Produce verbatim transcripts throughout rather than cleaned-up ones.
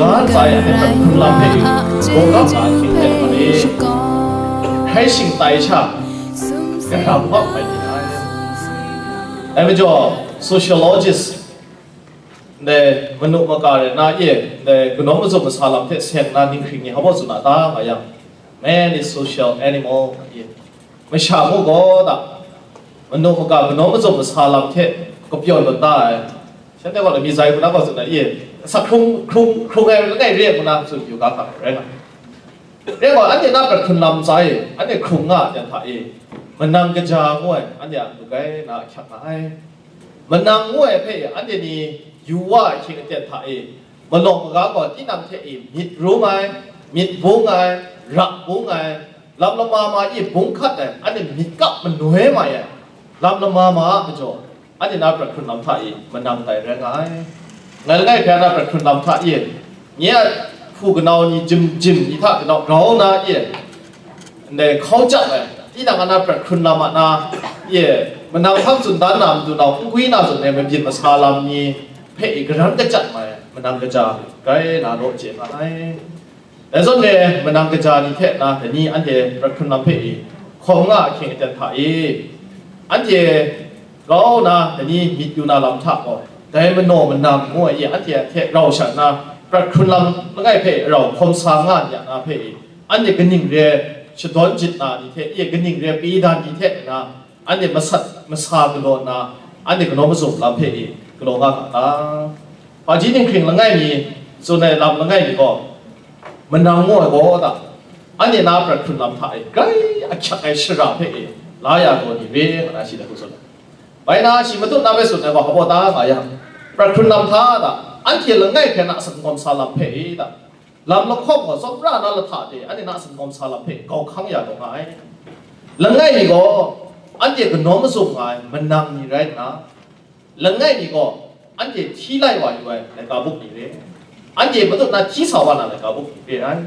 Ga ntsa ya hte hkrum lam hpe yu, gaw gam ga ahkying hte hkrum e. Hkrai shingtai sha, karam hkawm ai ni ai. Dai majaw, sociologist, ndai manu maka rai na e, ndai kanawn mazum masa lam hte seng na ninghkring ni hpa baw tsun a ta nga yang, man is social animal, nga e. Masha mu gaw da, manu maka kanawn mazum masa lam hte kapyawn lawt da ai. Shanhte gaw lami zai hku na gaw tsun ai, e, sa hkrung, hkrung, hkrung ai langai re ai hku na tsun yu ga hkra rai nga. Rai gaw, anhte na prat hkrun lam ntsa e, anhte hkrung nga ai hta e, manang kaja ngu ai, anhte a lugai na ahkyak nga ai. Manang ngu ai hpe anhte ni yu wa ai hkying aten hta e, malawng maga gaw tinang hte e myit rum ai, myit bung ai, rak bung ai, lam lama ma e bung hkat ai, anhte myit kap manoi mai ai, lam lama ma a majaw, anhte na prat hkrun lam hta e manang tai rai nga ai. Ngai langai hpe na prat hkrun lam hta e, nye a hpu kanau ni jim jim ni hta kanau grau na e, ndai hkau jap ai, tinang a na prat hkrun lam a na, e, manang hpang tsun dan na matu nau hkungwi na zawn e mabyin masa lam ni hpe e garan kajat mai ai, manang kaja grai na law chye nga ai. Dai zawn e, manang kaja ni hte na dai ni anhte prat hkrun lam hpe e hkawm nga ahkying aten hta e, anhte grau na dai ni myit yu na lam hta gaw, dai manaw manang ngu ai e anhte hte rau sha nna, prat hkrun lam langai hpe rau hkawm sa nga ni a na hpe e, anhte kaning re shadawn jit na ni hte e, kaning re pyi dan ni hte na, anhte masat masa galaw nna, anhte kanawn mazum lam hpe e galaw nga ga ta? Hpaji ninghkring langai mi, tsun ai lam langai mi gaw, manang ngu ai gaw da, anhte na prat hkrun lam hta e grai ahkyak ai shara hpe e la ya taw ni re, nga na shi hta hku tsun ai. Bai na, shi matut na hpe tsun ai gaw, hpa baw ta nga yang, prat hkrun lam hta da, anhte langai hpe na asak n gawm sa lam hpe e da, lam lahkawng gaw tsawmra na lahta hte anhte na asak n gawm sa lam hpe gau hkang ya taw nga ai. Langai mi gaw, anhte kanawn mazum nga ai manang ni rai nna, langai mi gaw, anhte hti lai wa yu ai laika buk ni re, anhte matut na hti sa wa na laika buk ni re ai.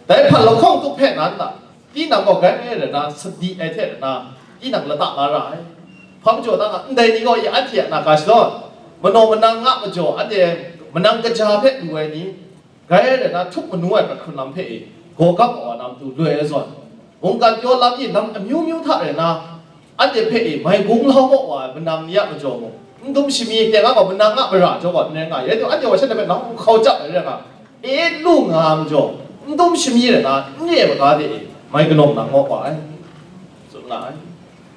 Dai hpan lahkawng tup hpe nan ta, tinang gaw grai rai na sadi ai hte na, tinang lata la ra ai. Hpa majaw ta nga, ndai ni gaw ya anhte a na ga shadawn, manaw manang a majaw anhte manang kaja hpe lu ai ni, grai rai na htup manu ai prat hkrun lam hpe e gaw gam wa na matu loi ai zawn, mungkan pyaw lam e lam amyu myu hta rai na, anhte hpe e mai gung lau maw wa ai manang ni a majaw mung, n dum shami teng a gaw manang a mara jaw gaw n rai nga, rai timung, anhte gaw shanhte hpe nau hkau jap ai rai nga, e lu nga ai majaw, n dum shami rai na, n re ai maga de e mai kanawng nang maw wa ai, tsun nga ai.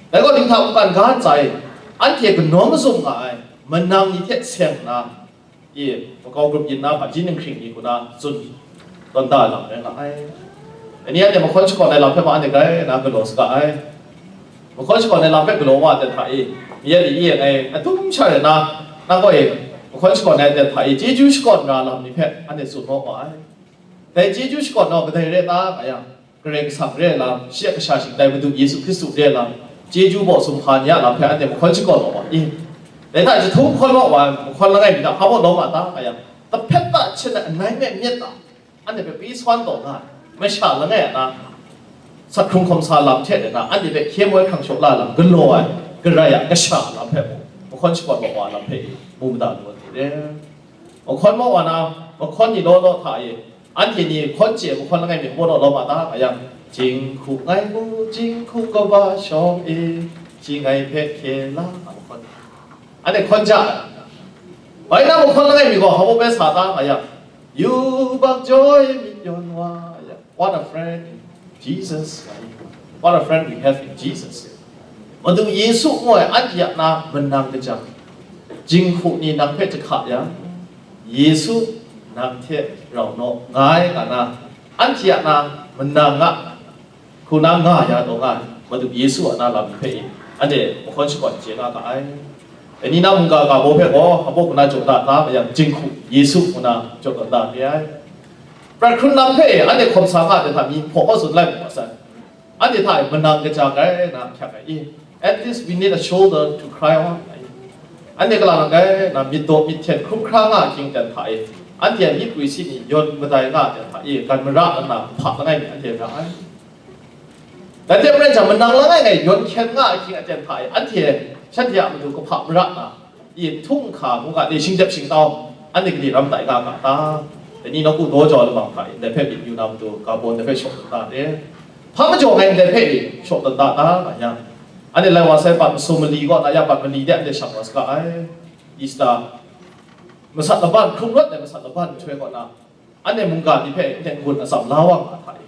Dai gaw, dinghta mungkan ga ntsa e, anhte kanawn mazum nga ai manang ni hte seng nna, e, makau grup yin na hpaji ninghkring ni hku na tsun tawn da ai lam rai nga ai. Ani anhte mahkawn shakawn ai lam hpe ma anhte grai na galaw saga ai. Mahkawn shakawn ai lam hpe galaw wa ai hta e, ya ni e ngai adum sha rai na, nang gaw e, mahkawn shakawn ai hta e, chyeju shakawn ra lam ni hpe anhte tsun maw wa ai. Dai chyeju shakawn nau kadai re ta nga yang, Karai Kasang re ai lam, shi a kasha shingtai Madu Yesu Hkristu re ai lam, chyeju baw sumhpa ni a lam hpe anhte mahkawn shakawn maw wa i? Dai hta jahtum hkawn maw wa ai mahkawn langai mi hta hpa baw lawm a ta nga yang, tahpet ta hten ai anai myit myit ta, anhte hpe pyi sawn taw nga ai, masha langai a na, sak hkrung hkawm sa lam hte na, anhte hpe hkye moi hkrang shaw la lam galaw ai, Karai a kasha lam hpe mung, mahkawn shakawn maw wa lam hpe i, mu mada lu ai hte re. Mahkawn maw wa na, mahkawn ni law law hta e, anhte ni hkawn chye ai mahkawn langai mi hpaw naw lawm a ta nga yang, Jinghku ngai mu, jinghku kaba shawng e, shi ngai hpe hkye la, a mahkawn. Anhte hkawn ja ai. Bai na mahkawn langai mi gaw hpa baw bai sa ta nga yang, Yubak jaw e myit yawn wa yang, what a friend in Jesus. What a friend we have in Jesus. Madu Yesu ngu ai anhte a na manang kaja, jinghku ni nang hpe jahka yang, Yesu nang hte rau naw nga ai nga na, anhte a na manang a hku na nga ya taw nga ai, Madu Yesu a na lam hpe e, anhte mahkawn shakawn chye nga ga ai. Dai ni na mungga ga baw hpe gaw, hpa baw hku na jaw da ta ma yang, jinghku Yesu ngu na jaw tawn da re ai. Prat hkrun lam hpe e, anhte hkawm sa nga ai hta mi hpaw kaw tsun lai mu wa sai. Anhte hta e manang kaja grai na ahkyak ai i? At least we need a shoulder to cry on. Anhte gala na grai na myit daw myit hten hkrum hkra nga ahkying ten hta e, anhte a myit pwi si ni yawn madai nga ai ten hta e, gan mara nna hpa langai mi anhte ra ai. Dai hte maren jang, manang langai ngai yawn hkyen nga ahkying aten hta e, anhte shanhte a matu kahpa mara na, i htung hka, mungga ni shingdep shingtau, anhte gade ram tai nga ga ta? Dai ni nawku daw jau lamang hta e, ndai hpe myit yu na matu, ga baw ndai hpe shawk tawn da de. Hpa majaw ngai ndai hpe e shawk tawn da ta nga yang, anhte lai wa sai, bat masum mali kaw na ya, bat mali de anhte shang wa saga ai. Easter masat laban, hkrung rawt ai masat laban nhtoi kaw na, anhte mungga ni hpe n-gun atsam la wa nga hta e,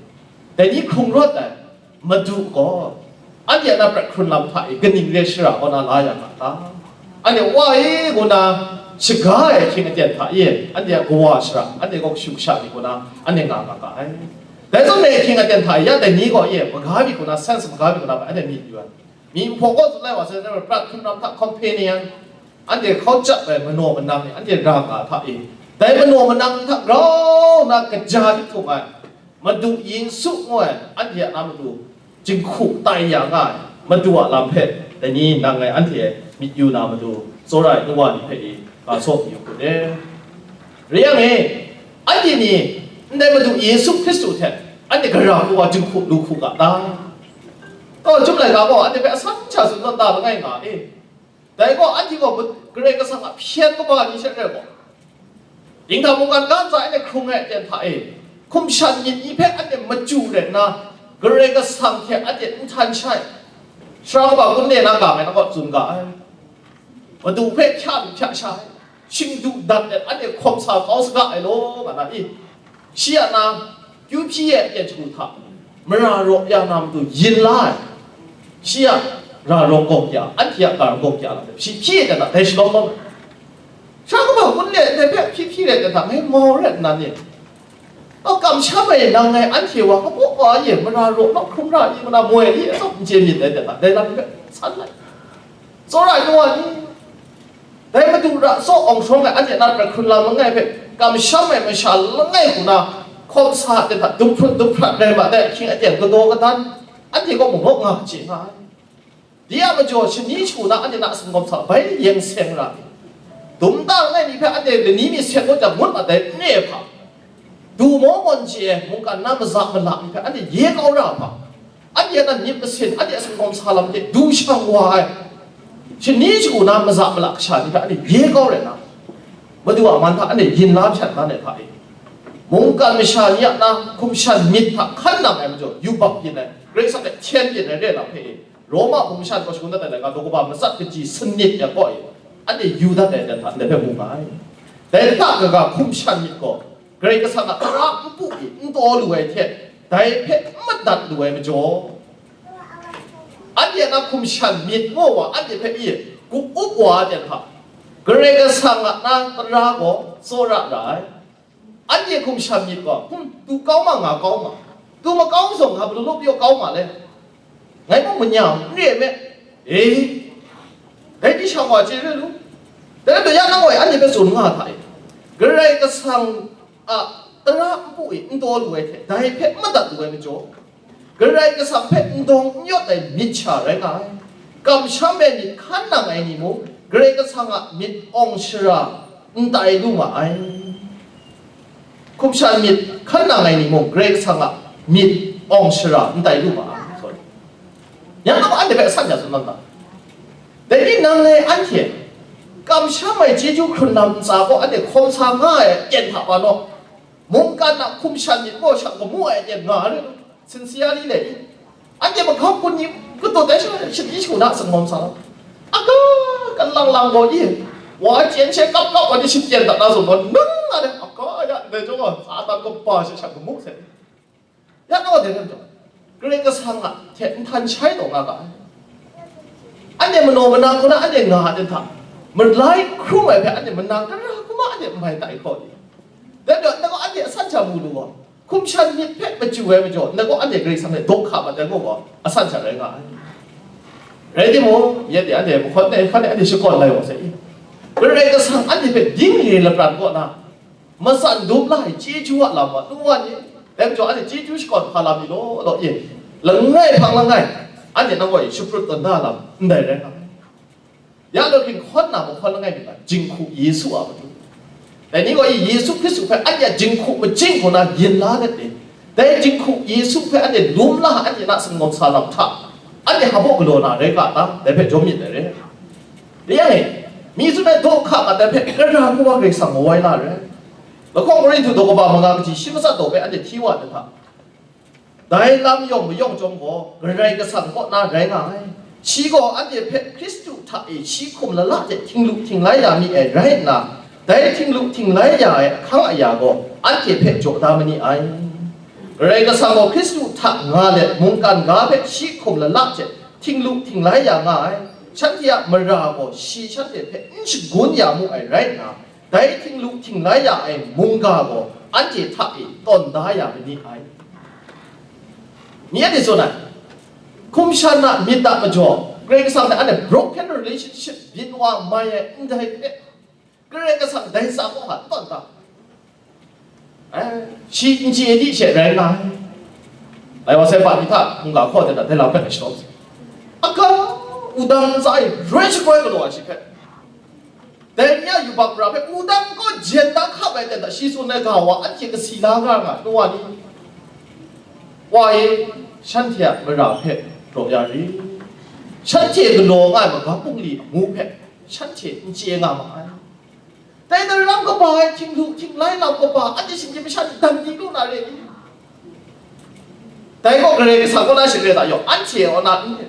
dai ni hkrung rawt ai Madu gaw anhte a na prat hkrun lam hta e kaning re shara kaw na la ya nga ta? Anhte wa e ngu na shaga ai ahkying aten hta e anhte a kawa shara, anhte kaw kashu kasha ni kaw na anhte nga nga ga ai. Dai zawn dai ahkying aten hta e ya dai ni gaw e maga mi kaw na, sense maga mi kaw na anhte myit yu ai. Myi nhpaw kaw tsun lai wa sai, prat hkrun lam hta companion, anhte hkau chyap ai manaw manang ni anhte ra nga hta e, dai manaw manang ni hta grau na kaja htit htung ai Madu Yesu ngu ai anhte a na matu jinghku tai ya nga ai Madu a lam hpe, dai ni nang ngai anhte myit yu na matu, tsawra ai nu wa ni hpe i ga saw mayu hku de. Re yang e, anhte ni ndai Madu Yesu Hkristu hte anhte gara hku wa jinghku lu hku ga ta? Kaw, Chyum laika gaw anhte hpe asan sha tsun tawn da langai nga e. Dai gaw anhte gaw Karai Kasang a hpyen kaba ni she rai gaw, dinghta mungkan ga ntsa e hkrung ai aten hta e, hkum shan myit ni hpe anhte machyu rai nna, Karai Kasang hte anhte n htan shai, Sara kaba kun le na ga ngai na kaw tsun ga ai. Madu hpe hpya lu hpya sha ai, shingdu dat let anhte hkawm sa kau saga ai law, nga na i? Shi a na, kyu hpyi e aten shagu hta, mara raw ya na matu yin la ai. Shi a ra rawng gawng kya, anhte a ga rawng gawng kya lam hpe shi hpyi e dan a, dai shalawm lawm ai. Sha kaba kun le ndai hpe hpyi hpyi rai dan hta, ngai mau rai nna ni? Au, kamsham ai nang ngai anhte wa kabaw wa ye, mara raw naw hkrum ra i, mana moi i, atsawm n chye myit dai dan hta, dai lam hpe san lai. Tsawra ai nu wa ni, dai Madu ra tsaw awng shawng ai anhte na prat hkrun lam langai hpe, kamsham ai masha langai hku na, hkawm sa ai hta dum hprut dum hprat rai ma dai ahkying aten kadaw kadan, anhte kaw mung naw nga chye nga ai. Dai a majaw, shani shagu na anhte na singkawm sa bai yeng seng ra ai. Dum ta langai ni hpe anhte lani mi seng ngut jang ngut mat ai n re ai hpa, du maw mawn chye ai mungkan na maza mala ni hpe anhte ye kau ra ai hpa, anhte a myit masin, anhte a singkawm sa lam hte du shang wa ai, shani shagu na maza mala kasha ni hpe anhte ye kau rai nna, Madu a man hta anhte yin la hpyan dan ai hpa e, mungkan masha ni a na hkum shan myit hta hkan nang ai majaw, yubak byin ai, Karai Kasang hte hten byin ai re ai lam hpe e, Roma hpung masha ni gaw shangun dat ai laika, daw kaba matsat kaji sanit yang kaw e, anhte yu dat ai dan hta ndai hpe mu nga ai. Dai hta kaga hkum shan myit gaw, Karai Kasang a tara npu e n taw lu ai hte, dai hpe n madat lu ai majaw, anhte a na hkum shan myit ngu wa anhte hpe i ku up wa ai hta, Karai Kasang a na tara gaw tsawra ra ai. Anhte hkum shan myit gaw, hum, tu kau ma, nga kau ma, tu makau zong, nga pru lu pyaw kau ma le, ngai mung manya n re ai me, e, dai ni shang wa chye re lu, dai rai yang nang gaw anhte hpe tsun nga hta e, Karai Kasang a tara npu e n taw lu ai hte, dai hpe n madat lu ai majaw, Karai Kasang hpe n dawng n yawt ai myit sha rai nga ai. Kamsham ai myit hkan nang ai ni mung, Karai Kasang a myit awng shara n tai lu ma ai. Hkum shan myit hkan nang ai ni mung, Karai Kasang a myit awng shara n tai lu ma ai. Sorry. Yang gaw anhte hpe asan ya tsun na ta? Dai ni nang ngai anhte kamsham ai chyeju hkrun lam ntsa gaw anhte hkawm sa nga ai aten hta wa naw, mungkan a hkum shan myit gaw shang gamu ai aten nga ai. Sincerely le i? Anhte mahkam kun ni kataw tai sha, shani shagu na sangawm sa lam, aga, kan lang lang gaw i, wa chyen she kap kap wa ni shapyen dat na zawn gaw, nang a de, aga, ya ndai chyawm gaw, Satan kaba she shang gamu sai. Ya gaw de, Karai Kasang a hte n htan shai taw nga ga ai. Anhte manaw manang hku na anhte nga ai hta, malai hkrum ai hpe anhte manang tara hku ma anhte n mai tai hkaw ni? Dai majaw, nang gaw anhte asan sha mu lu gaw, hkum shan myit hpe machyu ai majaw, nang gaw anhte Karai Kasang hte daw hka mat ai gaw gaw, asan sha rai nga ai. Rai timung, ya de anhte mahkawn ai hkan e anhte shakawn lai wa sai i? Karai Kasang anhte hpe dingre lapran kaw na, matsan dum la ai chyeju a lam wa, nu wa ni, dai majaw anhte chyeju shakawn hpa lam mi law law e, langai hpang langai, anhte nang gaw e shaprut tawn da lam ndai rai nga ai. Ya law hkin hkawn na mahkawn langai mi ga, jinghku Yesu a matu. Dai ni gaw i Yesu Hkristu hpe anhte a jinghku majing hku na yin la let ni, dai jinghku Yesu hpe anhte lum la, anhte na sangawm sa lam hta, anhte hpa baw galaw na rai ga ta? Dai hpe jawm myit dai re. Dai yang e, mi tsun ai daw hka mat ai hpe, gara hku wa Karai Kasang mawai la ai rai. Lahkawng Korinhtu daw kaba manga kaji shi matsat daw hpe anhte hti wa ai hta, dai lam yawng mayawng chyawm gaw, Karai Kasang kaw na rai nga ai. Shi gaw anhte hpe Hkristu hta e shi hkum lala hte htinglu htinglai ya mi ai rai nna, dai htinglu htinglai ya ai ahkang aya gaw anhte hpe jaw da ma ni ai. Karai Kasang gaw Hkristu hta nga let mungkan ga hpe shi hkum lala hte htinglu htinglai ya nga ai. Shanhte a mara gaw shi shanhte hpe n shagun ya mu ai rai nna, dai htinglu htinglai ya ai mungga gaw anhte hta e tawn da ya ma ni ai. Ni anhte tsun ai, hkum shan a myit a majaw, Karai Kasang hte anhte broken relationship byin wa mai ai ndai hpe, Karai Kasang dai tsa kaw hpa tawn da. Eh, shi n chye di she rai nga ai. Lai wa sai, pa ni hta hkungga hkaw de na, dai lam hpe shadawn. Aga, wudang ntsa e roi shakoi galaw ai shi hpe, dai ni a yubak mara hpe wudang kaw jen da hkap ai ten hta, shi tsun ai ga wa anhte kasi la nga nga, nu wa ni? Wa e, shanhte a mara hpe raw ya ri, shanhte galaw nga ai magam bungli amu hpe shanhte n chye nga ma ai. Dai daram kaba ai htinglu htinglai lam kaba, anhte shinggyim masha ni dang di lu na re i? Dai gaw Karai Kasang kaw na shing re ta yaw, anhte kaw na n re.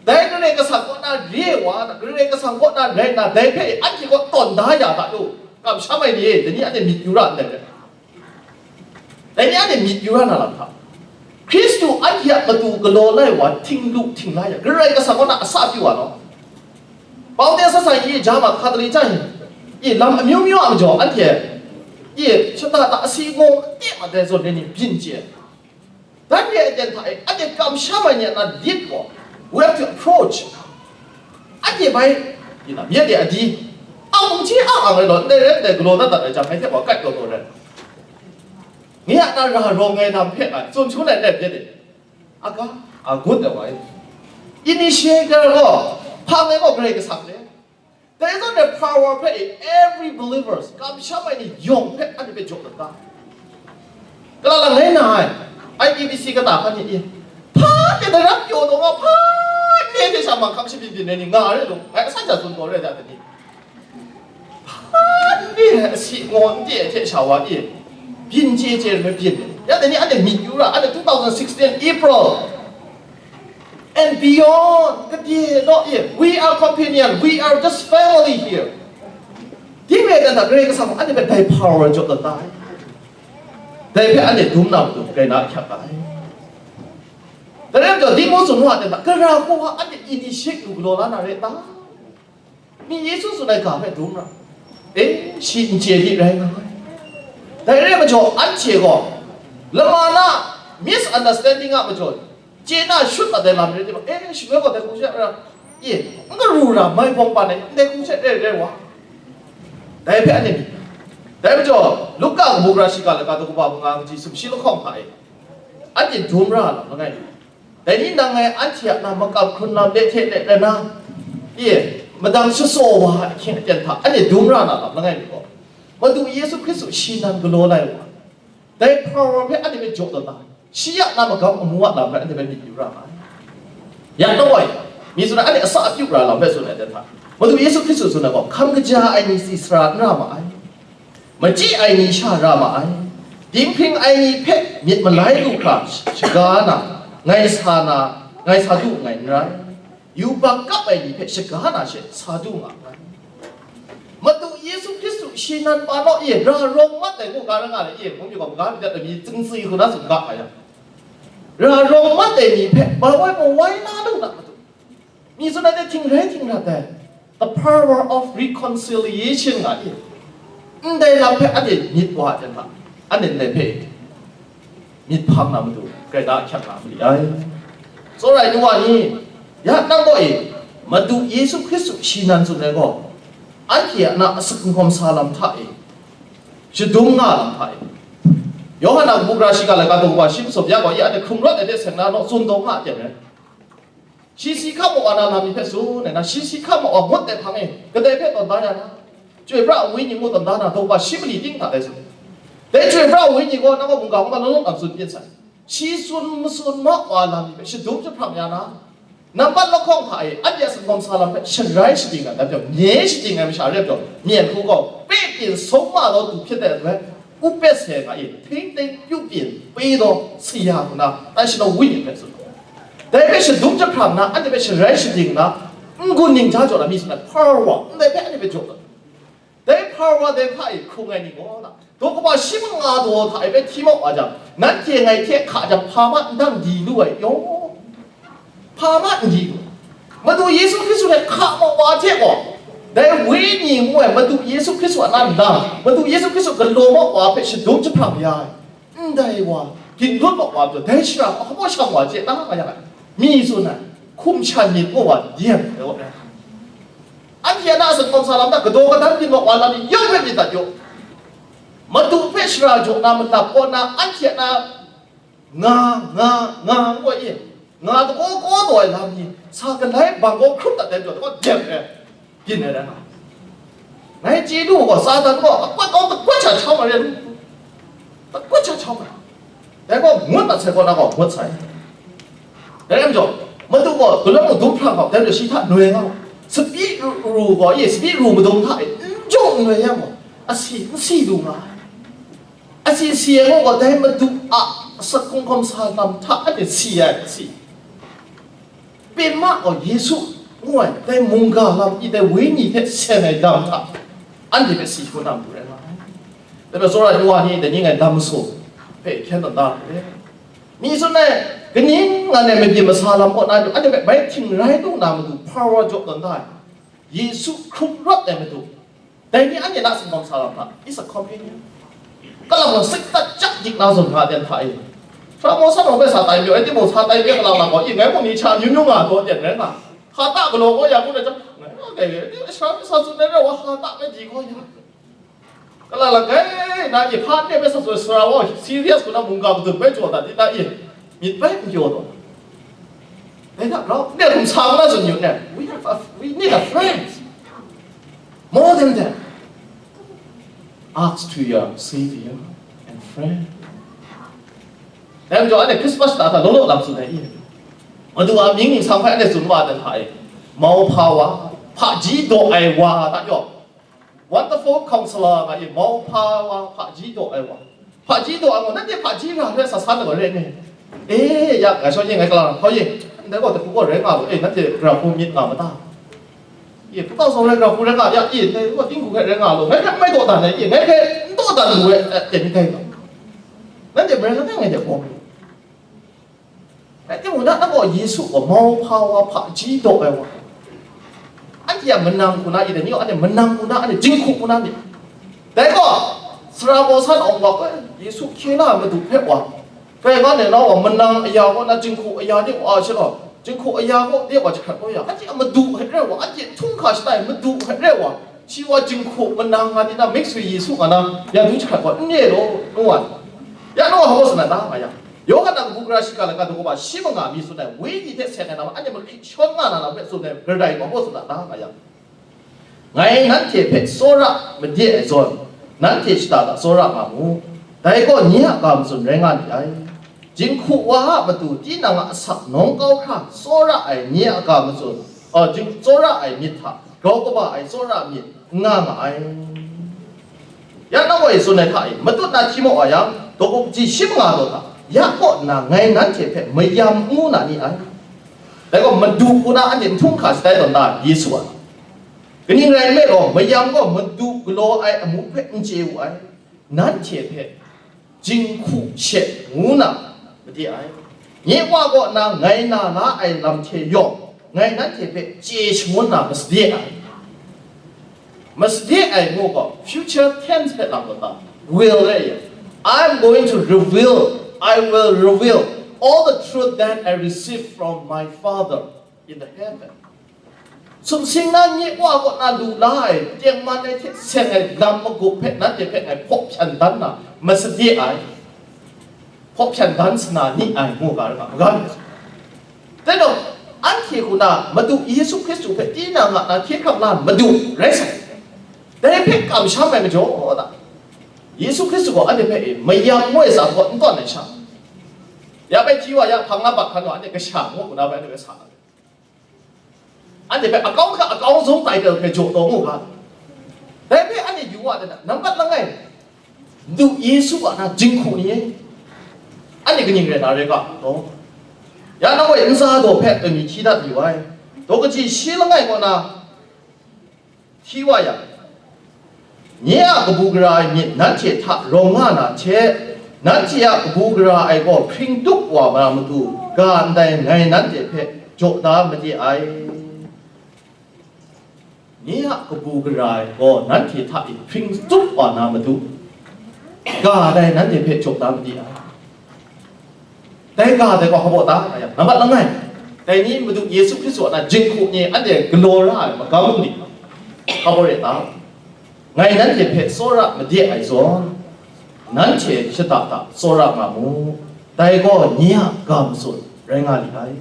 Dai Karai Kasang kaw na re wa na, Karai Kasang kaw na rai nna, dai hpe anhte kaw tawn da ya ta lu, kamsham ai ni e, dai ni anhte myit yu ra ndai rai. Dai ni anhte myit yu ra na lam hta, Hkristu anhte a matu galaw lai wa htinglu htingla ya, Karai Kasang kaw na asa pyi wa law. Pau de sa sa i, ja ma hka tali chya i, i lam amyu myu a majaw anhte i shata ta asi ngawng te ma dai zawn re ni byin chye. Dan re ai ten hta e, anhte kamsham ai ni a na lit gaw, we have to approach. Anhte bai, i na, myit de adi, ang mung hti ang ang rai law, ndai rai ndai galaw dat dat ai jang, ngai hte wa kat taw taw rai. Ngai a na ra rawng ai lam hpe ngai tsun shangun ai let myit de. Aga, a gut ai wa e. Initiator gaw, hpang ai gaw Karai Kasang le. Dai zawn e power hpe e every believers, kamsham ai ni yawng hpe anhte hpe jaw dat ta. Kala lang rai na ai, I P B C kata hkan ni e. Hpa de daram pyaw taw nga, hpa de hte sha manghkam shabyin byin ai ni nga re law, ngai asan sha tsun taw re ai hta ni. Hpa de asi ngawn de hte sha wa e. Byin chye chye ai byin. Ya de ni anhte myit yu ra, anhte two thousand sixteen April and beyond, kade naw e, we are companion, we are just family here. Ding rai dan hta, Karai Kasang anhte hpe dai power jaw dat ai. Dai hpe anhte dum na matu, grai na ahkyak ai. Dai rai majaw, dingmu tsun wa dan hta, gara hku wa anhte initiate lu galaw la na rai ta? Mi Yesu tsun ai ga hpe dum ra. E, shi n chye di rai nga ai. Dai rai majaw, anhte gaw lama na misunderstanding a majaw, chye na shut mat ai lam rai timung, e, shaloi gaw dai hku she ra, e, n garu ra, mai bawng pan ai, ndai hku she rai rai wa. Dai hpe anhte myit. Dai majaw, Luka kabu gara shiga laika daw kaba manga kaji sumshi lahkawng hta e, anhte dum ra lam langai mi. Dai ni nang ngai anhte a na makam hkrun lam le hte le le na, e, madang shasaw wa ai ahkying aten hta anhte dum ra na lam langai mi gaw, Madu Yesu Hkristu shi nan galaw lai wa, dai hprawra hpe anhte hpe jaw dat ai, shi a na magam amu a lam hpe anhte hpe myit yu ra ai. Ya nawai, mi tsun ai, anhte asa apyu ra lam hpe tsun ai dan hta, Madu Yesu Hkristu tsun ai gaw, hkam kaja ai ni si sara n ra ma ai, machyi ai ni sha ra ma ai, dinghpring ai ni hpe myit malai lu hkra shaga na, ngai sa na, ngai sa du nngai n rai, yubak kap ai ni hpe shaga na she sa du nga nngai. Madu Yesu Hkristu shi nan pa naw e, ra rawng mat ai ngu ga ra nga le e, mung mi gaw maga myit dat ai mi tsingtsing hku na tsun ga ai yang, ra rawng mat ai ni hpe mawai mawai na lu na matu, mi tsun ai hte htingrai htingrat ai, the power of reconciliation nga i, ndai lam hpe anhte myit wa ai hta, anhte ndai hpe myit hpang na matu, grai da ahkyak na mali ai. Tsawra ai nu wa ni, ya nang gaw e, Madu Yesu Hkristu shi nan tsun ai gaw, anhte a na asak n hkawm sa lam hta e, shadum nga lam hta e, Yawhan a kabu gara shiga laika daw kaba shi masum ya gaw, ya hte hkrung rawt ai hte seng na naw tsun taw nga ai hte maren, shi si hkam wa na lam ni hpe tsun ai na, shi si hkam wa ngut ai hpang e kadai hpe tawn da ya na, chyoi pra ai wenyi ngu tawn da na, daw kaba shi mali ting hta dai tsun. Dai chyoi pra ai wenyi gaw nang gaw mungga hkawm na lawlaw lam tsun pyin sai. Shi tsun matsun ma wa lam ni hpe shadum jahprang ya na, Nampat lahkawng hta e, anhte a singkawm sa lam hpe sharai shating ai, dai majaw, myen shating ai masha rai majaw, myen hku gaw, pe pyin sawng ma law du hpyit ai ahtoi, up bai sai nga e, ting ting pyu pyin, pyi daw, si ya hku na, tai shanaw wenyi hpe tsun. Dai hpe shadum jahprang nna, anhte hpe sharai shating nna, n-gun ningja jaw na mi tsun ai, power wa, ndai hpe anhte hpe jaw dat. Dai hpar wa dai hta e hkrung ai ni gaw, daw kaba shi manga daw hta e bai hti mat wa jang, nanhte ngai hte hka jang hpa ma n dang di lu ai yaw, hpa ma n di lu. Madu Yesu Hkristu hte hka mat wa hte gaw, dai Wenyi ngu ai Madu Yesu Hkristu a na nna, Madu Yesu Hkristu galaw mat wa hpe shadum jahprang ya ai. Ndai wa, ginlawt mat wa majaw, dai shara hpa baw shang wa chye na nga yang ai, mi tsun ai, hkum shan myit ngu wa, diem ai wa ai. Anhte a na a singkawm sa lam hta kadaw kadang byin mat wa lam ni yawng hpe myit dat yaw. Madu hpe shara jaw na malap kaw na, anhte a na nga, nga, nga ngu wa i, nga dakaw kaw taw ai lam ni, sa galai bang kaw hkrup dat ai majaw, dakaw diem ai. Byin ai rai nga. Ngai chye lu gaw, Satan gaw akwat kau, akwat sha hkau ma re lu. Akwat sha hkau ma. Dai gaw ngut mat sai gaw, na gaw ngut sai. Dai rai majaw, Madu gaw, galawng madum hpra gaw, dai majaw shi hta noi nga. Sabi ru gaw, ye, sabi ru madum hta e, n jaw n noi yang gaw, asi, n si lu nga ai. Asi si ai gaw, dai Madu a sakung hkawm sa lam hta anhte si ai, si. Pyin ma gaw Yesu ngu ai, dai mungga lam i, dai Wenyi hte seng ai lam hta, anhte hpe si hkrum na matu rai nga ai. Dai hpe tsawra ai wa ni dai ni ngai lam masu hpe hkyen tawn da ai. Mi tsun ai, kaning nga ai mabyin masa lam kaw na, anhte hpe bai htingrai lu na matu hpar wa jaw tawn da ai. Yesu hkrup rawt ai matu, dai ni anhte na singkawm sa lam hta, is a companion. Kalang lang sik dat jak dik na zawn nga den hta e. Sara mawng sanawng hpe sa tai mayu, rai timung, sa tai mayu kalang lang gaw, i, ngai mung ni hta amyu myu nga taw ten rai nga. Hka ta galaw gaw ya, ngu na jang, ngai nga kai, sara hpe sa tsun ai rai wa, hka ta ngai di gaw ya. Kalang lang, kai, na, i, hpa nne hpe sa tsun ai sara wa, serious kaw na mungga madun bai jaw dat di na, i, myit bai n pyaw taw. Dai hta grau nne hkum sa ngu na tsun yu nne, we have a, we need a friend. More than that, ask to your Savior and friend. Dai majaw, anhte Christmas shata hta law law lam tsun ai i? Madu a mying ningsang hpe anhte tsun wa ai hta e, mauhpa wa, hpaji daw ai wa hta yaw, Wonderful Counselor nga i, mauhpa wa, hpaji daw ai wa. Hpaji daw ai gaw, nanhte hpaji ra hpe sa san ai gaw re ai. E, ya, ngai shawng ye, ngai kalang hkau ye, ndai gaw, dai hku gaw rai nga lu, e, nanhte gara hku myit nga ma ta? E, hpu kau sau rai, gara hku rai nga, ya, e, ndai gaw, ting hku hpe rai nga lu, ngai hpe n mai dawdan ai, e, ngai hpe n dawdan lu ai, e, myit dai ga. Nanhte marai langai ngai hte hpaw. Rai timung, na, na gaw Yesu gaw mauhpa wa, hpaji daw ai wa. Anhte a manang hku na, i dai ni gaw, anhte manang hku na, anhte jinghku hku na myit. Dai gaw, sara baw san awng wa, e, Yesu hkye la ai Madu hpe wa. Dai nga nna wa, manang aya kaw na, jinghku aya de wa, a sha gaw, jinghku aya kaw de wa jahkrat kau ya, anhte a Madu hpe rai wa, anhte htunghka shata e Madu hpe rai wa, shi wa jinghku manang nga di na, mix with Yesu nga na, ya du jahkrat kau, n re law, ngu wa. Ya, nau hpa tsun na ta nga yang, Yawhan a kabu gara shiga laika daw kaba shi manga mi tsun ai, wenyi hte seng ai lam, anhte mahkrit shawn nga na lam hpe tsun ai, gradai gaw hpaw tsun na ta nga yang, ngai nanhte hpe tsawra made ai zawn, nanhte shata hta tsawra nga mu. Dai gaw nye a ga matsun rai nga ni ai. Jinghku wa a matu tinang a asak nawng kau hkra tsawra ai nye a ga matsun, a, jing-, tsawra ai myit hta grau kaba ai tsawra myit n nga nga ai. Ya nang gaw e tsun ai hta e, matut na hti maw wa yang, daw kaba kaji shi manga daw hta, ya kaw nna ngai nanhte hpe mayam n ngu na ni ai. Dai gaw, Madu hku na anhte n htunghka shatai tawn ta, Yesu a. Kaning rai nme law, mayam gaw Madu galaw ai amu hpe n chye wu ai, nanhte hpe jinghku she ngu na made ai. Nye Wa kaw na ngai na la ai lam hte yawng, ngai nanhte hpe chye shangun na masade ai. Masade ai ngu gaw, future tense hpe lam kata, will rai yang, I am going to reveal, I will reveal all the truth that I received from my Father in the heaven. Sumsing na nye Wa kaw na lu la ai, tengman ai hte seng ai lam magup hpe nanhte hpe ngai hpaw hpyan dan na masade ai, hpaw hpyan dan sana ni ai, ngu ga rai nga, maga mi. Dai gaw, anhte hku na Madu Yesu Hkristu hpe tinang a na hkye hkrang la ai Madu rai sai. Dai hpe kamsham ai majaw na, Yesu Hkristu gaw anhte hpe e mayam ngu ai sa kaw n tawn ai sha, ya bai hti wa, ya hpang na bat hkan wa, anhte kasha ngu hku na bai anhte hpe sa ai. Anhte hpe akau hka akau zung tai hpe jaw taw mu ga. Dai hpe anhte yu wa dana, nambat langai, Madu Yesu a na jinghku ni e, anhte kaning rai na rai ga, taw. Ya na woi nsa daw hpe tawn mi hti dat yu ai. Daw kaji shi langai kaw na, hti wa yang, nye a kabu gara ai myit nanhte hta rawng nga na hte, nanhte a kabu gara ai gaw hpring tup wa na matu, ga ndai ngai nanhte hpe jaw da made ai. Nye a kabu gara ai gaw nanhte hta e hpring tup wa na matu, ga dai nanhte hpe jaw da made ai. Dai ga dai gaw hpa baw ta nga yang, nambat langai, dai ni Madu Yesu Hkristu a na jinghku ni anhte galaw ra ai magam ni hpa baw re ta? Ngai nanhte hpe tsawra made ai zawn, nanhte shada da tsawra nga mu, dai gaw nye a ga matsun rai nga li ai.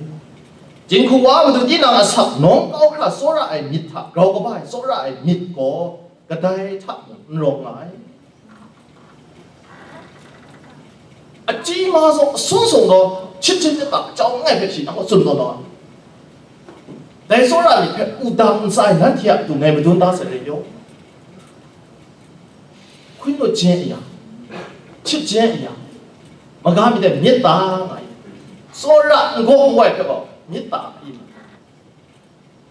Jinghku wa matu tinang asak nawng kau hkra tsawra ai myit hta grau kaba ai tsawra ai myit gaw kadai hta mung n rawng nga ai. Achyi ma zaw, asun sung gaw, hkyit hte myit ta jau langai hpe shi nang gaw tsun taw na. Dai tsawra myit hpe wudang ntsa ai nanhte a matu ngai madun da sai re yaw. Hkun lut jin a ya, hkyit jin a ya, maga myit dai myit ta nga i. Tsawra n gaw n wai hpe gaw myit ta i.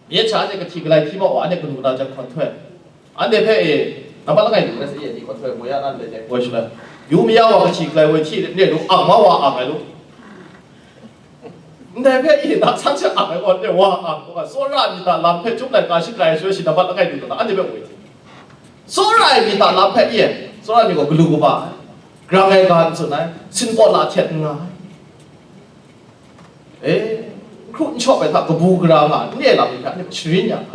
Myit sha anhte kahti galai hti ma wa, anhte kanu na jang hkawn htoi. Anhte hpe e, nambat langai lu na sa e, ni hkawn htoi, moi ya na ndai jang, moi shaloi. Yu maya wa kahti galai woi hti re, ne lu, ang ma wa ang ai lu. Ndai hpe e, na san hte ang ai gaw, ne wa ang gaw, tsawra myit a lam hpe chyum laika shik rai ai shaloi shi nambat langai lu na, anhte hpe woi hti. Tsawra ai myit a lam hpe e, tsawra myit gaw galu kaba ai, grang ai ga n tsun ai, sinpaw la htet n nga ai. E, hkru n shawp ai hta kabu gara nga n re lam ni hpe anhte sharin ya nga.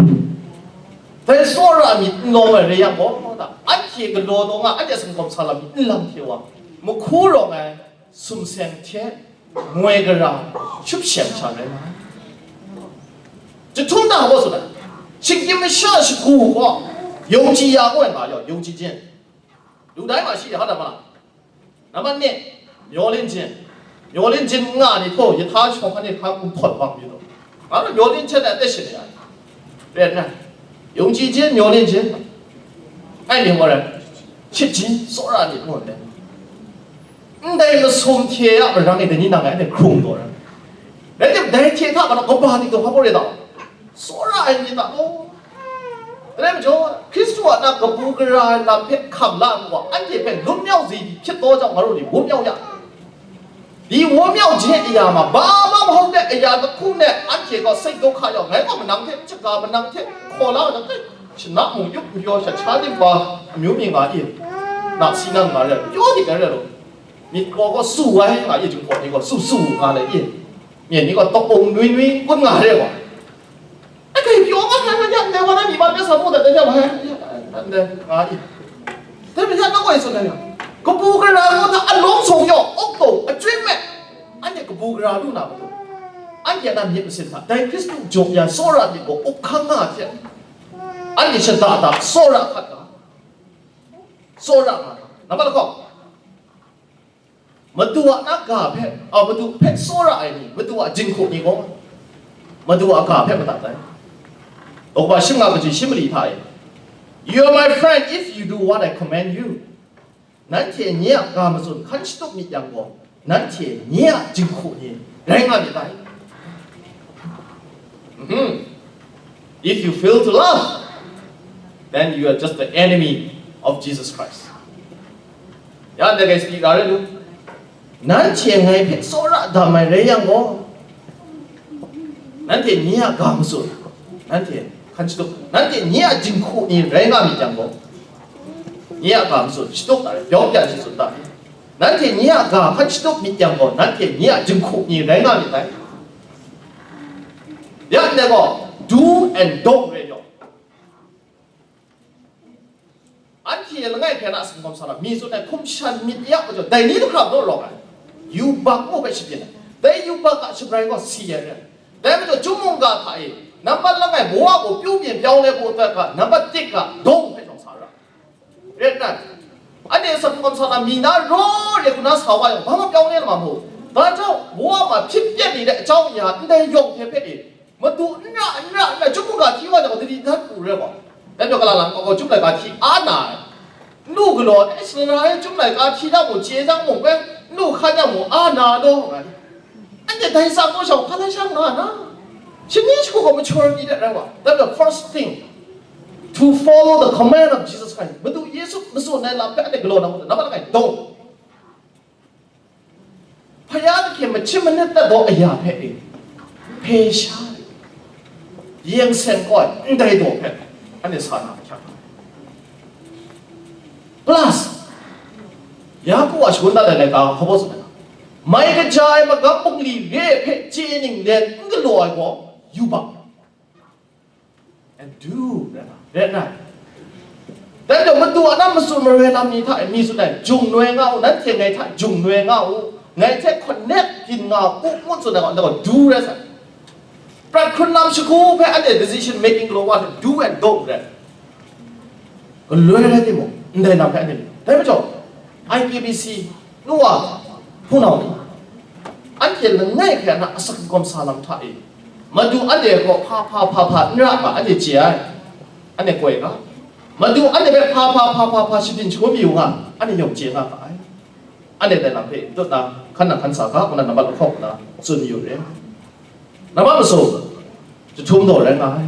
Dai tsawra myit n lawm ai rai yang gaw, anhte galaw taw nga, anhte a sumgawm sa lam myit n lam hte wa, mahku rawng ai sumseng hte moi gara shupsheng sha rai nga ai. Jahtum na gaw tsun ai, shinggyim masha shagu gaw, yawng ji ya gaw nga yaw, yawng ji jin. Lu dai ma shi ya, ha da ma? Nambat ni, myaw len jin. Myaw len jin n nga ni htaw, yahta shawng hkan e hkan gumhpawt bang yu taw. Nga gaw myaw len hten ai aten shin ya. Ren na, yawng ji jin, myaw len jin. Ai myit wa rai, hkyit jin, tsawra myit ngu ai. Ndai masum hte a marang e dai ni nang ai, anhte hkrung taw rai. Rai tim, dai hte hta gaw, kaba ni gaw hpa gaw rai taw. Tsawra ai myit ta gaw. Dai majaw, Hkristu a na kabu gara ai lam hpe hkam la ngu wa, anhte hpe lun myau zawn di hpyit taw jang, nga ru ni wun myau ya. Di wun myau je aya ma, ba ma mahkra de aya kahku ne, anhte gaw sai dawhka yawng, ngai gaw manang hte, hkye ga manang hte, hkaw la manang hte, shana mung yup n pyaw sha, sha dim pa, amyu mi nga i, na si nang nga re, pyaw dik ai re law, myit gaw gaw su ai nga i, jinghpaw ni gaw su su nga le i, myen ni gaw tawk ung nwi nwi kun nga re gaw. Ai, kai pyaw nga, nga, nga, ya, ndai wa na myi man de sa mu dat de, ya, wa, ya, ya, ndai, nga i. Dai hpe ya, na woi tsun ai ya. Kabu gara gaw hta alawng sawng yaw, up taw, achyin me. Anhte kabu gara lu na matu, anhte a na myit masin hta, dai Hkristu jaw ya tsawra myit gaw up hkang nga hte, anhte shada da tsawra hkat ga, tsawra nga ga. Nambat lahkawng, Madu a na ga hpe, a, Madu hpe tsawra ai ni, Madu a jinghku ni gaw, Madu a ga hpe madat ai. Daw kaba shim nga kaji shi mali hta e, "You are my friend if you do what I command you." Nanhte nye a ga matsun hkan shatup myit yang gaw, nanhte nye a jinghku ni rai nga myit dai. Mhm. If you fail to love, then you are just the enemy of Jesus Christ. Ya, ndai kai speak ga rai lu. Nanhte ngai hpe tsawra dam ai rai yang gaw, nanhte nye a ga matsun, nanhte hkan shatup, nanhte nye a jinghku ni rai nga myit yang gaw, nye a ga matsun shatup na rai, byawng byan shatsun ta. Nanhte nye a ga hkan shatup myit yang gaw, nanhte nye a jinghku ni rai nga myit dai. Ya ndai gaw, do and don't rai yaw. Anhte langai hkrai na sumgawm sa na, mi tsun ai hkum shan myit ya majaw, dai ni hkra naw rawng ai, yubak mu hpe shabyin ai. Dai yubak a shabrai gaw si ai rai. Dai majaw, chyum mungga hta e, nambat langai, bawa gaw pyu byin pyawng le bu ai hta, nambat dik ga, dawng hpe shawng sa ra. Ret nna, anhte sumgawm sa na, mi na raw re hku na sa wa yang, hpa mung pyawng le na ma mu. Dai hta, bawa ma hpyit pyet ni dai chyawm ya, ndai yawng hte hpe e, Madu n ra, n ra, n ra, chyum mungga hti wa jang, dali dat pru rai gaw. Dai majaw, kala lang gaw, chyum laika hti a na ai. Nnu galaw, eh, sara e chyum laika hti da mung, chye jang mung, eh, nnu hkan jang mung, a na law, nga ai. Anhte dai tsa gaw shang, hpa lai sha nga na? Shani shagu gaw mature ni dat rai wa. That's the first thing. To follow the command of Jesus Christ. Madu Yesu matsun ai lam hpe anhte galaw na mung, nambat langai dawng. Hpa ya hte hkyen machyin manat dat daw aya hpe e, hpe sha e, yeng seng kawai ndai daw hpe anhte sa na ahkyak ai. Plus, Yaku a shangun dat ai laika hkawm sat ai, mai kaja ai magam bungli re ai hpe chye ninglen n galaw ai gaw, yubak. And do, rai na, rai na. Dai gaw, Madu a na matsun maroi lam ni hta e mi tsun ai, jung noi nga u, nanhte ngai hta jung noi nga u, ngai hte connect byin nga u, ngu tsun ai gaw, ndai gaw do rai sai. Prat hkrun lam shagu hpe anhte decision making galaw wa hte do and don't rai. Galoi rai timung, ndai lam hpe anhte myit. Dai majaw, I K B C, nu wa, hpunau ni, anhte langai hkrai na asak kawm sa lam hta e, Madu anhte gaw hpa hpa hpa hpa n ra nga anhte chye ai, anhte koi nga, Madu anhte hpe hpa hpa hpa hpa hpa shabyin shangun mayu nga, anhte yawng chye nga ga ai. Anhte dai lam hpe n tut na, hkan nang hkan sa ga, ngu na nambat lahkawng nna tsun mayu re. Nambat masum, jahtum daw rai nga ai.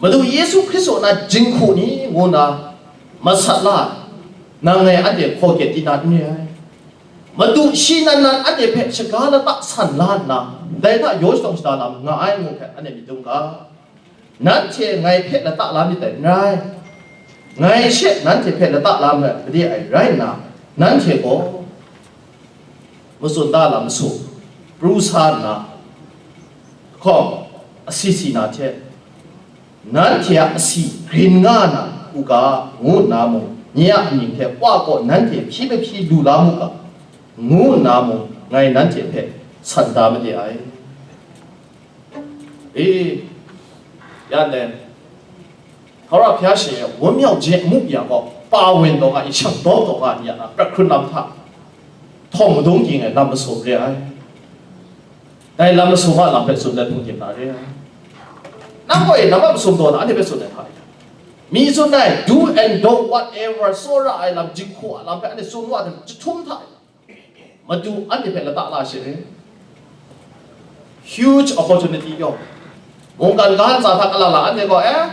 Madu Yesu Hkristu a na jinghku ni ngu nna masat la ai, nang ngai anhte hkawkyet di na n re ai. Madu shi nan nan anhte hpe shaga lata san la nna, dai hta yaw shadawn shada lam nga ai ngu hpe anhte myit dum ga. Nanhte ngai hpe lata la myit dai n rai, ngai she nanhte hpe lata la ma ai made ai rai nna, nanhte gaw matsun da lam masu, pru sa nna, hkawm asi si na hte, nanhte a asi grin nga na u ga, ngu nna mung, nye a amying hte Wa kaw nanhte hpyi mahpyi lu la mu ga, ngu nna mung, ngai nanhte hpe san da made ai. E, yan dai, Hkara hpya she, wun myau je mu ya gaw, pa wen taw nga i, shang dawp taw nga ni ya na, prat hkrun lam hta, htawng madung ging ai lam masum re ai. Dai lam masum a lam hpe tsun let hpung tim na re ai. Nang gaw e, nambat masum taw na, anhte hpe tsun ai hta e, mi tsun ai, do and don't, whatever, tsawra ai lam, jinghku a lam hpe anhte tsun wa ai, jahtum hta e, Madu anhte hpe lata la she re. Huge opportunity yawng. Mungkan ga ntsa hta kalala anhte gaw, eh,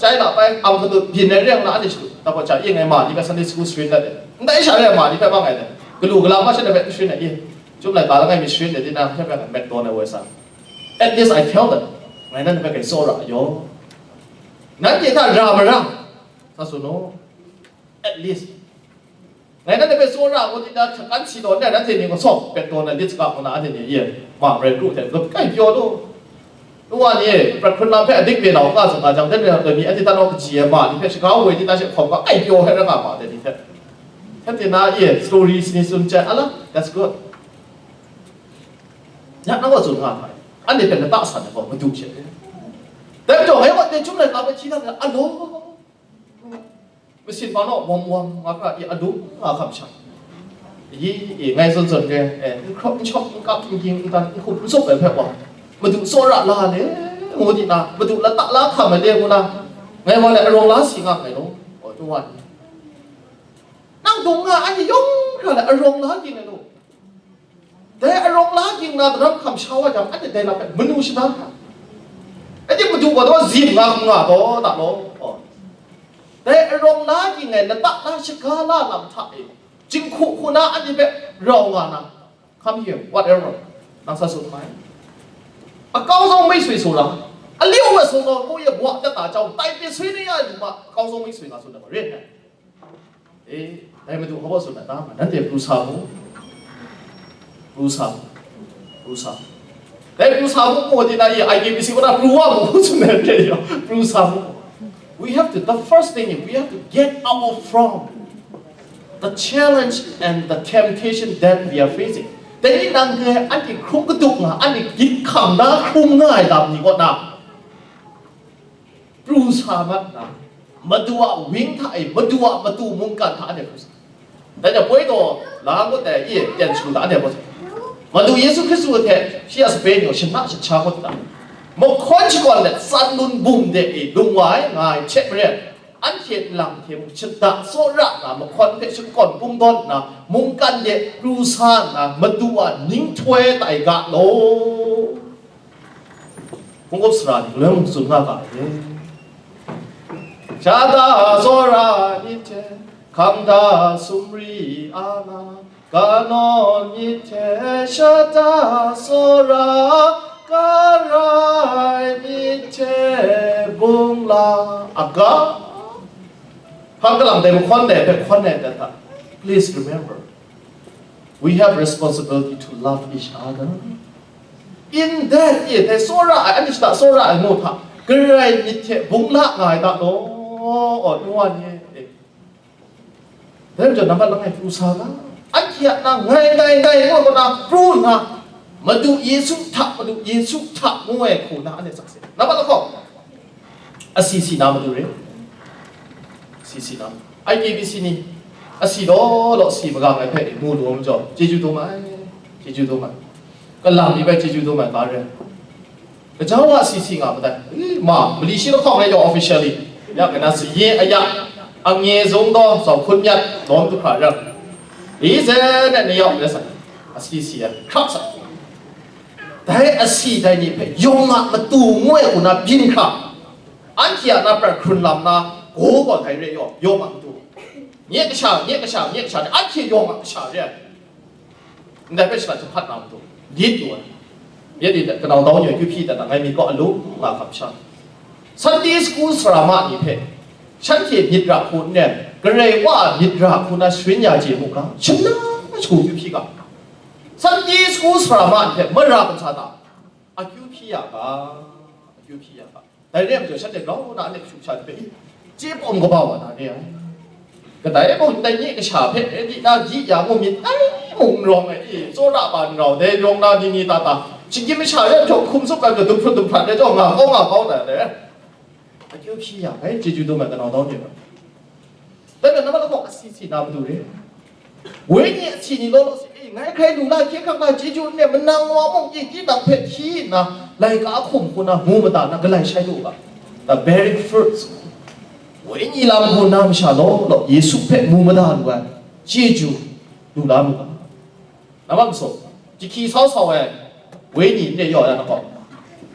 chyai la bai, am kadu byin ai re yang na anhte shadu. Tabaw cha, ing ai ma ni hpe Sunday school sharin dat de. Ndai sha re ai ma ni hpe bang ai de. Galu galam masha de hpe sharin ai, i. Chyum laika langai mi sharin de, di na hpe hpe mek tawn ai woi sa. At least I tell them. Ngai nanhte hpe kai tsawra ai yawng. Nanhte hta ra mara, sa tsun u. At least. Ngai nanhte hpe tsawra ngu di na, hkakan si tawn ai, nanhte ni gaw sawng pet tawn ai lit saga ngu na, anhte ni e, ma marai kru hte, kai pyaw lu. Nu wa ni e, prat hkrun lam hpe adik re nau nga tsun nga jang, dai re ai mi, anhte tan nau kaji ai ma ni hpe shaga woi di na she hkawm ga, kai pyaw hpe ra nga ma dai ni hte. Hte na e, story sini tsun chye ai, ala, that's good. Ya, nang gaw tsun nga hta e, anhte hpe lata san ai gaw madu she. Dai majaw, ngai gaw dai chyum laika hpe hti na, alo. Masin ma naw wam wam nga hkra i, adung nga hkam shang. Yi, i, ngai zawn zawn re, eh, n hkrawp n shawp, n kap n ging, n dan n hkup n zup ai hpe wa, Madu tsawra la le, ngu di na, Madu lata la hkam ai le ngu na, ngai wa le arawng la si nga nngai law, aw, tu wa ni. Nang dung nga, anhte yawng hkra le arawng la ging ai law. Dai arawng la ging na daram hkam sha wa jang, anhte dai lam hpe manu shada hkra. Anhte Madu gaw taw zim nga hkam nga taw, ta law. Dai arawng la ging ai lata la shaga la lam hta e, jinghku hku na anhte hpe rau nga na, come here, whatever, nang sa tsun mai. အကောင်းဆုံးမိတ်ဆွေဆိုတာ အလျှို့ဝှက်ဆိုသောကိုယ့်ရဲ့ဘဝအသက်တာအကြောင်းတိုင်ပင်ဆွေးနွေးရယူမှ အကောင်းဆုံးမိတ်ဆွေပါဆိုတော့ ရစ်တယ်။ အေး ဒါပေမဲ့ သူဟောဖို့ဆိုတာ ဒါမှ နန်းတယ်ပူစာဖို့ ပူစာဖို့ ပူစာဖို့ ဒါပေမဲ့ ပူစာဖို့ ကိုယ်တင်တာကြီး I K B C က ပူဝဖို့ဆိုနေတယ်ရော ပူစာဖို့ We have to, the first thing is we have to get out from the challenge and the temptation that we are facing. တနည်းနံကဲ အန်တီ ခုံကတုတ်ငါ အန်တီ ဂိတ်ခံတာ ခုံငါ ဒမ်နီ ကို နာ ပူစာမတ် နာ မတူအဝင်းထ မတူအမတူမုန်ကန်ထ အန်တီ ပူစာ ဒါကြောင့် ပွဲတော် လာဖို့ တဲ့ ရဲ့ ပြန်ရှုတာ တဲ့ ပေါ့။ မတူယေရှုခရစ်သူ့အထက် ရှေ့အစပယ်ညို ရှင်မရှချားဖို့ တာ Mahkawn shakawn let tsan lun bum de e lung wa ai nga ai hte maren, anhte nlang hte mung shada tsawra nga mahkawn hpe shakawn kungdawn nna, mungkan de pru sa nna, Madu a ninghtoi tai ga law. Hkungkup sara ni galoi mung tsun nga ga ai. Shada tsawra ni hte, hkang da sumri a nga, kanawn myit hte shada tsawra, karai myit hte bung la a ga. Hpang kalang dai mahkawn dai hpe hkawn ai dat hta. Please remember, we have responsibility to love each other. In that, e, dai tsawra ai, anhte shada tsawra ai mu hta, karai myit hte bung la nga ai ta law, nu wa ni e. Dai majaw nambat langai pru sa ga, anhte a na ngai, ngai, ngai, ngu ai kaw na pru nna, Madu Yesu hta, Madu Yesu hta, ngu ai hku na anhte sakse. Nambat lahkawng, asi si na matu re. Asi si na. I K B C ni, asi law law si magang ai hpe mu lu majaw, chyeju dum ai, chyeju dum ai. Kalang mi bai chyeju dum ai ga re. Gaja wa si si nga matai. Eh, ma, mali shi lahkawng rai yaw officially. Ya, kana saye aya, ange zung daw, zau hkun myat, lawm du hkra ram. Li zen na ni yaw, ya sa. Asi si ya, hkrak sa. Dai asi dai ni hpe yawng a matu ngu ai hku na byin hkra, anhte a na prat hkrun lam na, go gaw dai re yaw, yawng a matu. Nye kasha, nye kasha, nye kasha, anhte yawng a kasha re ai. Ndai hpe shana jahpat na matu, lit lu ai. Myit ni kanau dau nyoi kyu hpyi dat na ngai myit kaw alu nga hkam sha. Sunday school sara ma ni hpe, shanhte myit ra hku n ren, Karai Wa a myit ra hku na sharin ya chye mu ga, shanang shagu kyu hpyi ga. Sunday school sara ma ni hpe mara kamsa ta, akyu hpyi ya ga, akyu hpyi ya ga. Dai re ai majaw, shanhte grau na a myit shu sha ni hpe, i, chye pawm kaba wa na re ai. Kadai mung ndai nye kasha hpe, e, di na di ya mu myit, ai mung n rawng ai, i, tsawra ba n rau, dai rawng na ni ni ta ta, shinggyim masha re ai majaw, hkum tsup ai majaw, dum hprut dum hprat re ai majaw, nga kau nga kau na re ai. Akyu hpyi ya ai, chyeju dum ai kanau dau ni rai. Dai majaw, nambat lahkawng asi si na matu re. Wenyi asi ni law law si, e, ngai hkrai lu la, hkye hkrang la, chyeju n re, manang wa mung, i, tinang hpe hpyi nna, laika hkum hku na mu mada na, galai shai lu ga. The bearing fruits. Wenyi lam hku na masha law law, Yesu hpe mu mada lu ai, chyeju lu la lu ga. Nambat masum, jahki sau sau ai, wenyi n re yaw ya na gaw,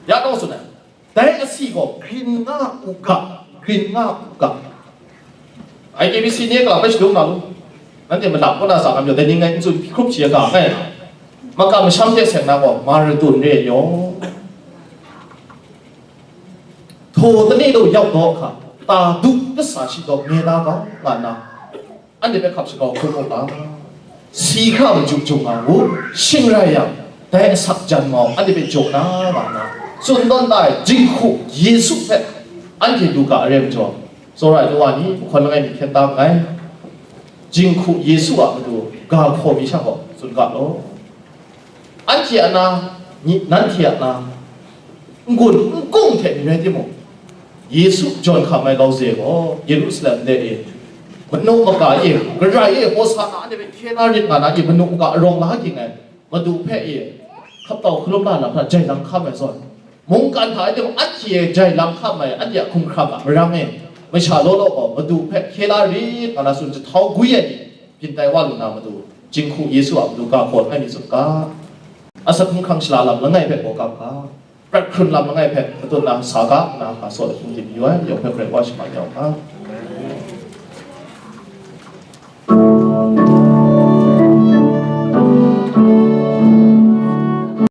ya naw tsun ai. Dai asi gaw grin nga u ga, grin nga u ga. I K B C ni e kalang bai shadum na lu. Nanhte malam kaw na sa ngam yaw, dai ni ngai n tsun hkrup shi ga ngai. Makam masham hte seng na gaw, maradun re yaw. Htaw tane daw yau daw hka, ta du kasa shi daw nge da ga, nga nna, anhte hpe hkap shakau hkrum u ga, si hkra maju jung nga u, shing rai yang, dai asak jan mau anhte hpe jaw na nga nna, tsun tawn da ai jinghku Yesu hpe anhte lu ga ai rai majaw, tsawra ai nu wa ni, mahkawn langai mi hkyen tam nngai. Jinghku Yesu a matu ga hkaw mi sha gaw tsun ga law. Anhte a na, ni, nanhte a na, n-gun n-gung hte ni rai timung, Yesu jawn hkam ai lauze gaw Yerusalem de e, manu maka e, Karai e, Hosana, anhte hpe hkye la rit nga na e, manu maka arawng la ging ai, Madu hpe e, hkap tau hkalum la na hta jai lang hkam ai zawn, mungkan hta e timung, anhte e jai lang hkam ai, anhte a hkumhkrang a marang e, masha law law gaw Madu hpe hkye la rit nga na tsun jahtau gwi ai ni, byin tai wa lu na matu, Jinghku Yesu a matu ga hkaw ai mi tsun ga, asak hkumhkrang shala lam langai hpe gaw kap ga, prat hkrun lam langai hpe matut na sa ga, nna hpa saw ahkying tim yu ai, yawng hpe Karai Wa shaman yau ga.